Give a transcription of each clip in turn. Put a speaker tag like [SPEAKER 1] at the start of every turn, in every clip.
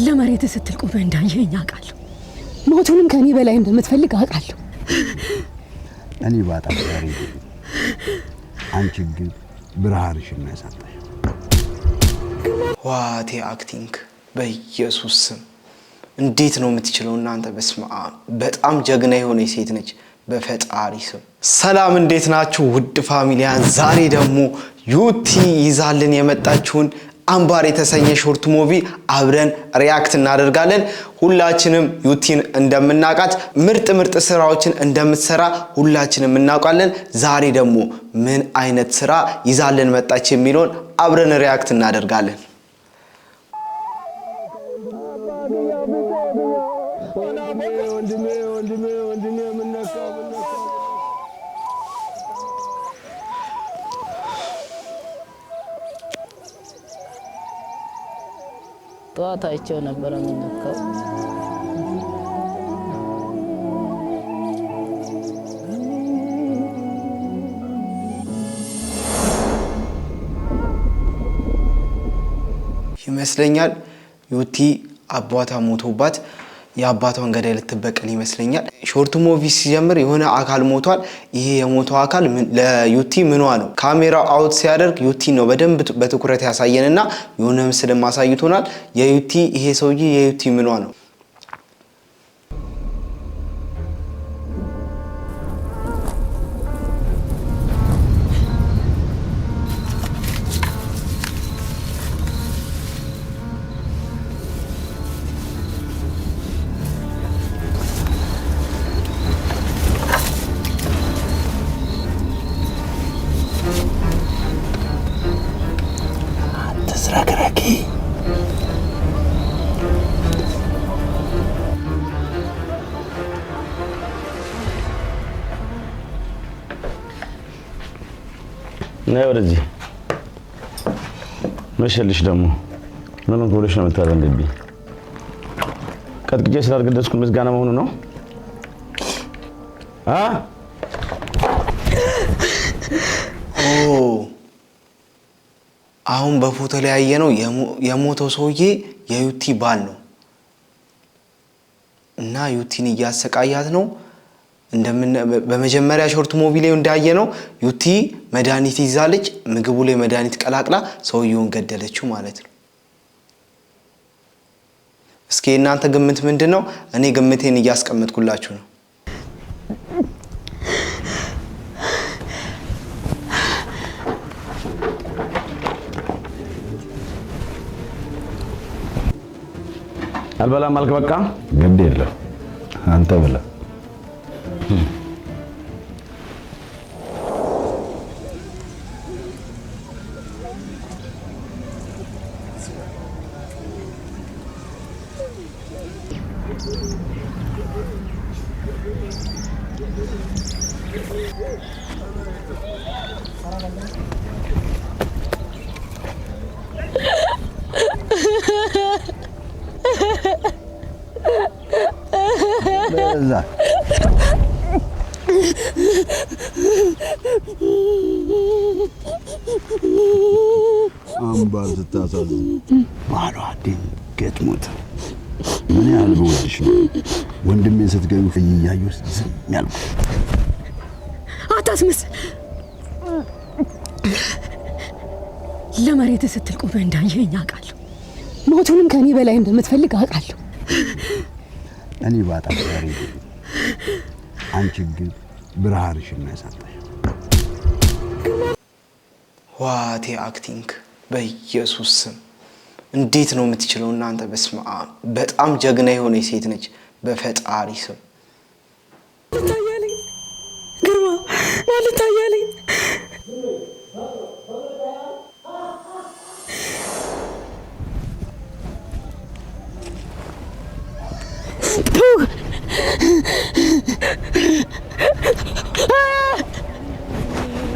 [SPEAKER 1] ለመሬት ስትል ቆመህ እንዳየኸኝ አውቃለሁ። ሞቱንም ከኔ በላይ እንደምትፈልግ አውቃለሁ።
[SPEAKER 2] እኔ ባጣ ዛሬ አንቺ ግን ብርሃንሽን ነው ያሳጣሽ።
[SPEAKER 3] What a acting! በኢየሱስ ስም እንዴት ነው የምትችለው እናንተ? በስመ አብ! በጣም ጀግና የሆነች ሴት ነች። በፈጣሪ ስም ሰላም፣ እንዴት ናችሁ ውድ family ያን? ዛሬ ደግሞ ዩቲ ይዛልን የመጣችውን አምባር የተሰኘ short movie አብረን react እናደርጋለን። ሁላችንም ዩቲን እንደምናውቃት፣ ምርጥ ምርጥ ስራዎችን እንደምትሰራ ሁላችንም እናውቃለን። ዛሬ ደግሞ ምን አይነት ስራ ይዛልን መጣች የሚለውን አብረን react እናደርጋለን።
[SPEAKER 4] ጠዋት አይቼው ነበረ የምነካው።
[SPEAKER 3] ይመስለኛል ዩቲ አባቷ ሞቶባት የአባቷን ገዳይ ልትበቀል ይመስለኛል። Short movie ሲጀምር የሆነ አካል ሞቷል። ይሄ የሞተው አካል ለዩቲ ምኗ ነው? ካሜራው out ሲያደርግ ዩቲ ነው በደንብ በትኩረት ያሳየንና የሆነ ምስል ማሳይቶናል። የዩቲ ይሄ ሰውዬ የዩቲ ምኗ ነው?
[SPEAKER 2] አትዝረክረኪ።
[SPEAKER 5] ነይ ወደዚህ። መሸልሽ ደግሞ ምን ሆንክ ብለሽ ነው የምታዘንብብኝ? ቀጥቅጬ ስላልገደስኩ ምስጋና መሆኑ ነው? አ
[SPEAKER 3] ኦ፣ አሁን በፎቶ ላይ ያየነው የሞተው ሰውዬ የዩቲ ባል ነው እና ዩቲን እያሰቃያት ነው። እንደምን በመጀመሪያ short movie ላይ እንዳየነው ዩቲ መድኃኒት ይዛለች። ምግቡ ላይ መድኃኒት ቀላቅላ ሰውየውን ገደለችው ማለት ነው። እስኪ እናንተ ግምት ምንድን ነው? እኔ ግምቴን እያስቀመጥኩላችሁ ነው።
[SPEAKER 5] አልበላም አልክ በቃ።
[SPEAKER 2] ግድ የለም፣ አንተ ብላ። በዛ። አምባር ስታሳዝን፣ ባሏ ድንገት ሞተ። ምን ያህል ብወድሽ ነው ወንድሜን ስትገዩ እያየሁ ዝም ያልኩት።
[SPEAKER 1] አታስመስል። ለመሬት ስትል ቆመህ እንዳየኸኝ አውቃለሁ። ሞቱንም ከኔ በላይ እንደምትፈልግ አውቃለሁ።
[SPEAKER 2] እኔ ባጣ ዛሬ አንቺ ግን ብርሃንሽን ነው ያሳጣሽ።
[SPEAKER 3] What a acting! በኢየሱስ ስም እንዴት ነው የምትችለው እናንተ? በስመ አብ! በጣም ጀግና የሆነች ሴት ነች። በፈጣሪ ስም።
[SPEAKER 1] ልታያለኝ ግርማ ማለት ታያለኝ።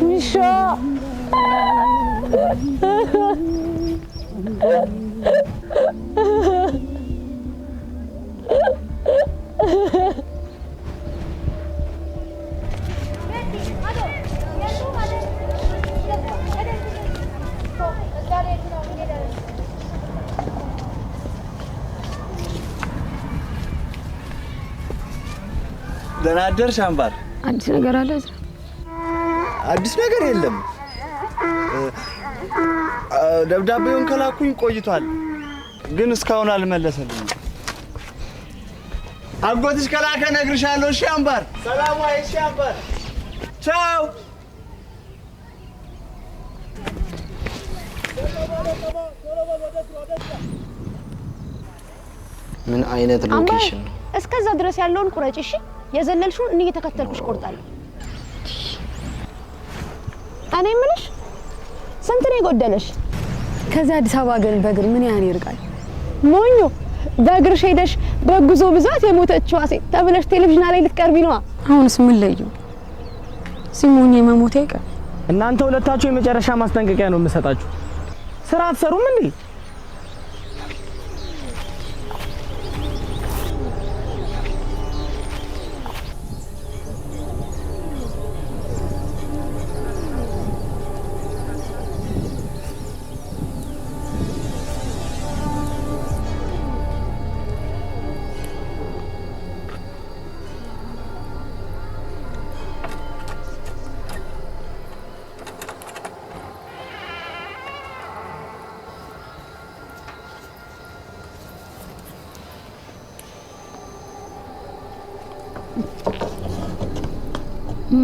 [SPEAKER 4] ሚሻ።
[SPEAKER 6] ደህና አደርሽ አምባር።
[SPEAKER 1] አዲስ ነገር አለ እዝራ?
[SPEAKER 6] አዲስ ነገር የለም። ደብዳቤውን ከላኩኝ ቆይቷል፣ ግን እስካሁን አልመለሰልኝም። አጎትሽ ከላከ እነግርሻለሁ። እሺ አምባር። ሰላም ዋይ። እሺ አምባር፣ ቻው።
[SPEAKER 3] ምን አይነት location ነው?
[SPEAKER 7] እስከዛ ድረስ ያለውን ቁረጭ። እሺ፣ የዘለልሽውን እኔ እየተከተልኩሽ ቆርጣለሁ። እኔ የምልሽ ስንት ነው የጎደለሽ?
[SPEAKER 1] ከዚህ አዲስ አበባ ግን በእግር ምን ያህል ይርቃል?
[SPEAKER 7] ሞኞ፣ በእግርሽ ሄደሽ በጉዞ ብዛት የሞተችዋ ሴት ተብለሽ ቴሌቪዥን ላይ ልትቀርቢ ነዋ።
[SPEAKER 1] አሁንስ ምን ለዩ? ሲሞኝ የመሞቴ አይቀር።
[SPEAKER 8] እናንተ ሁለታችሁ የመጨረሻ ማስጠንቀቂያ ነው የምሰጣችሁ። ስራ አትሰሩም እንዴ?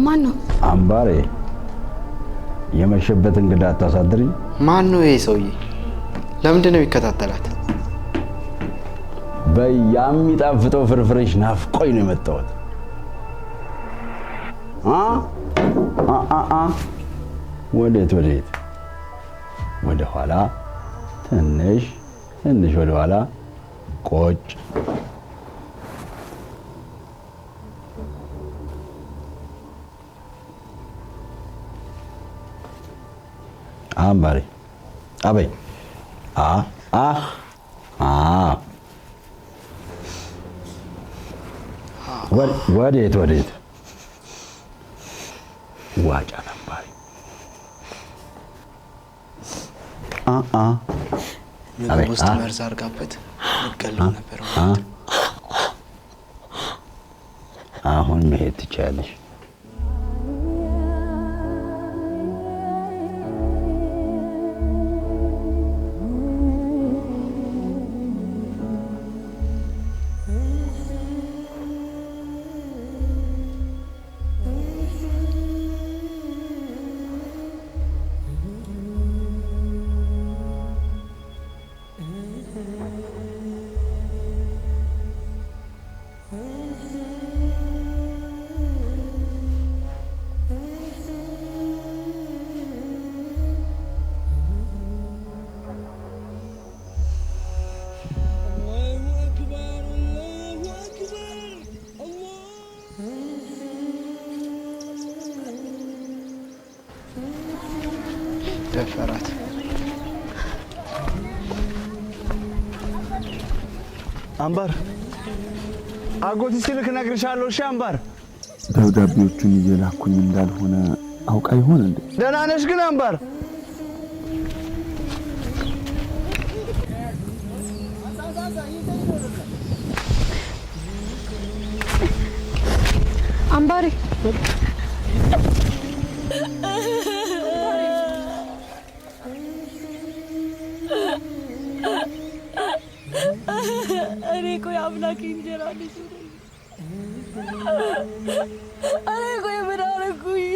[SPEAKER 1] ማን ነው?
[SPEAKER 2] አምባሬ፣ የመሸበት እንግዳ አታሳድሪ።
[SPEAKER 3] ማን ነው ይሄ ሰውዬ? ለምንድን ነው የሚከታተላት?
[SPEAKER 2] በይ የሚጣፍጠው ፍርፍሬሽ ናፍቆኝ ነው የመጣሁት። አ አ አ አ ወዴት ወዴት? ወደ ኋላ ትንሽ ትንሽ ወደ ኋላ ቆጭ። አምባሬ አበይ አ አ አ ወዴት ወዴት? ዋጫ አምባሬ አ አ
[SPEAKER 3] ምግብ ውስጥ መርዝ አድርጋበት ልትገለው ነበር።
[SPEAKER 2] አሁን መሄድ ትችያለሽ።
[SPEAKER 3] ደፈራት።
[SPEAKER 6] አምባር፣ አጎትሽ ሲልክ እነግርሻለሁ። እሺ አምባር።
[SPEAKER 9] ደብዳቤዎቹን እየላኩኝ እንዳልሆነ አውቃ ይሆን እንዴ?
[SPEAKER 6] ደህና ነሽ ግን አምባር?
[SPEAKER 1] አምባሬ
[SPEAKER 10] እኔ ቆይ አምላኬ እንጀራ ልጅ ነኝ። እኔ ቆይ ምን አደረኩኝ?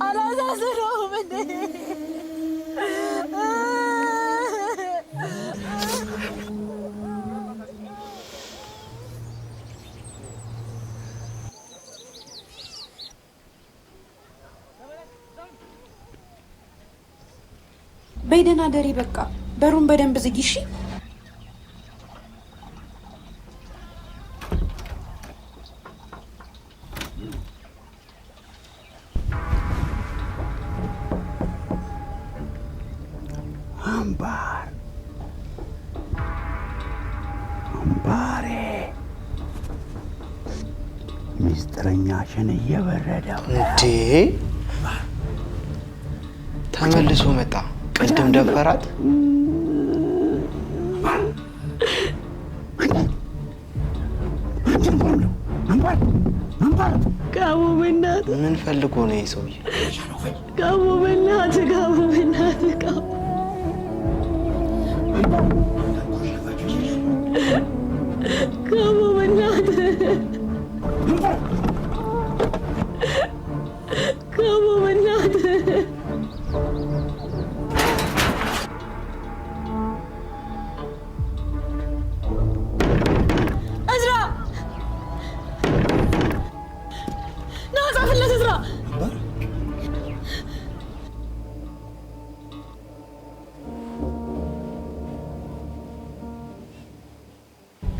[SPEAKER 10] አላሳዝነውም እንዴ?
[SPEAKER 11] በይ ደህና ደሪ። በቃ በሩን በደንብ ዝጊ እሺ።
[SPEAKER 2] አምባር አምባሬ፣ ሚስጥረኛሽን እየበረደው
[SPEAKER 3] እንዴ! ተመልሶ መጣ። ቅድም ደፈራት።
[SPEAKER 10] በእናትህ።
[SPEAKER 3] ምን ፈልጎ ነው ይሄ ሰውዬ?
[SPEAKER 10] ጋሞ በእናትህ፣ ጋሞ በእናትህ፣ ጋሞ፣ ጋሞ በእናትህ፣ ጋሞ በእናትህ። እዝራ፣ ና ጻፍለት እዝራ።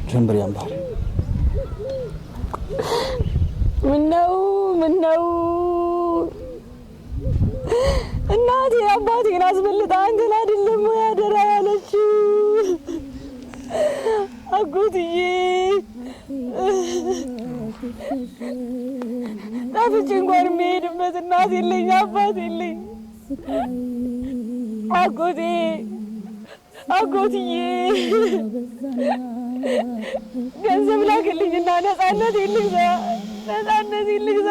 [SPEAKER 9] ጀንበር ያምባል።
[SPEAKER 10] ምነው ምነው እናቴ አባቴን አስበልጣ አንተን አይደለም ወይ አደራ ያለችው? አጎትዬ፣ ጠፍቼ እንኳን የሚሄድበት እናት የለኝ፣ አባት የለኝ። አጎቴ፣ አጎትዬ፣ ገንዘብ ላክልኝና ነፃነት ልግዛ፣ ነፃነት ልግዛ።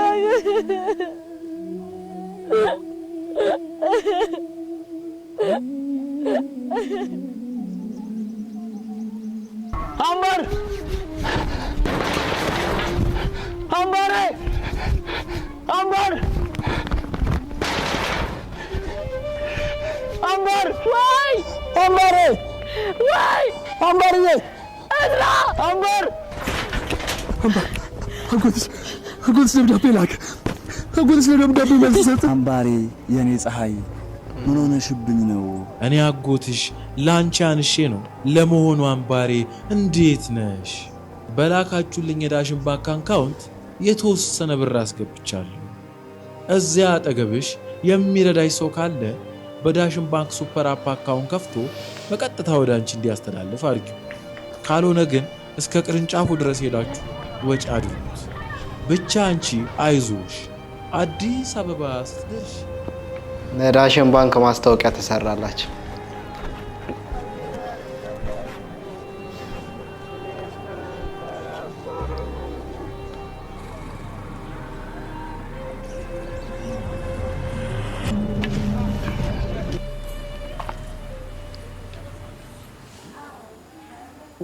[SPEAKER 8] አምባር፣ አምባሬ፣ አምባር፣ አምባር፣
[SPEAKER 10] ወይ
[SPEAKER 8] አምባሬ፣
[SPEAKER 10] ወይ
[SPEAKER 8] አምባርዬ፣
[SPEAKER 10] እዝራ፣
[SPEAKER 8] አምባር።
[SPEAKER 9] አጎትሽ፣ አጎትሽ ደብዳቤ ላከ። አጎትሽ ለደብዳቤ መልስ ሰጠ።
[SPEAKER 6] አምባሬ፣ የኔ ፀሐይ፣ ምን ሆነሽብኝ ነው?
[SPEAKER 12] እኔ አጎትሽ ላንቺ አንሼ ነው። ለመሆኑ አምባሬ እንዴት ነሽ? በላካችሁልኝ የዳሽን ባንክ account የተወሰነ ብር አስገብቻለሁ። እዚያ አጠገብሽ የሚረዳሽ ሰው ካለ በዳሽን ባንክ super app account ከፍቶ በቀጥታ ወደ አንቺ እንዲያስተላልፍ አድርጊው። ካልሆነ ግን እስከ ቅርንጫፉ ድረስ ሄዳችሁ ወጪ አድርጉት። ብቻ አንቺ አይዞሽ፣ አዲስ አበባ ስትደርሽ
[SPEAKER 3] ለዳሽን ባንክ ማስታወቂያ ተሰራላቸው።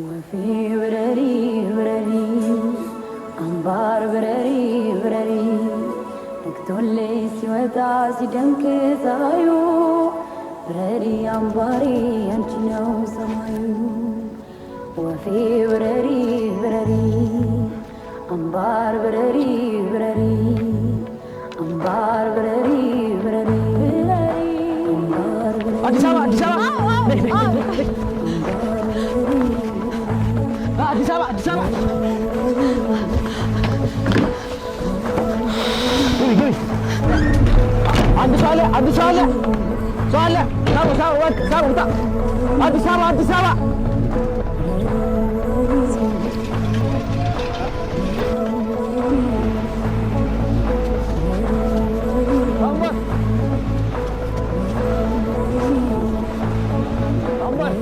[SPEAKER 10] ወፌ ብረሪ ብረሪ፣ አምባር ብረሪ ብረሪ፣ ነግቶልሽ ሲወጣ ሲደምቅ ፀሐዩ፣ ብረሪ አምባሪ አንቺ ነው ሰማዩ። ወፌ ብረሪ ብረሪ፣ አምባር ብረሪ ብረሪ፣ አምባር ብረሪ ብረሪ፣ አምባር ብረሪ።
[SPEAKER 8] አዲስ አበባ፣ አዲስ አበባ፣ ነይ፣ ነይ፣ ነይ። አዲስ አበባ፣ አዲስ አበባ፣ ግቢ፣ ግቢ። አንድ ሰው አለ፣ አንድ ሰው አለ፣ ሰው አለ። ሳቡ፣ ሳቡ፣ ወርቅ ሳቡ፣ ውጣ። አዲስ አበባ፣ አዲስ አበባ። አምባር፣ አምባር።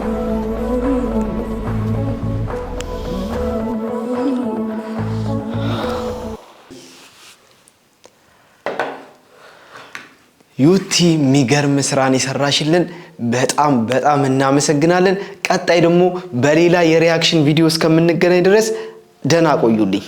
[SPEAKER 3] ዩቲ፣ የሚገርም ስራን የሰራሽልን፣ በጣም በጣም እናመሰግናለን። ቀጣይ ደግሞ በሌላ የ reaction ቪዲዮ እስከምንገናኝ ድረስ ደህና ቆዩልኝ።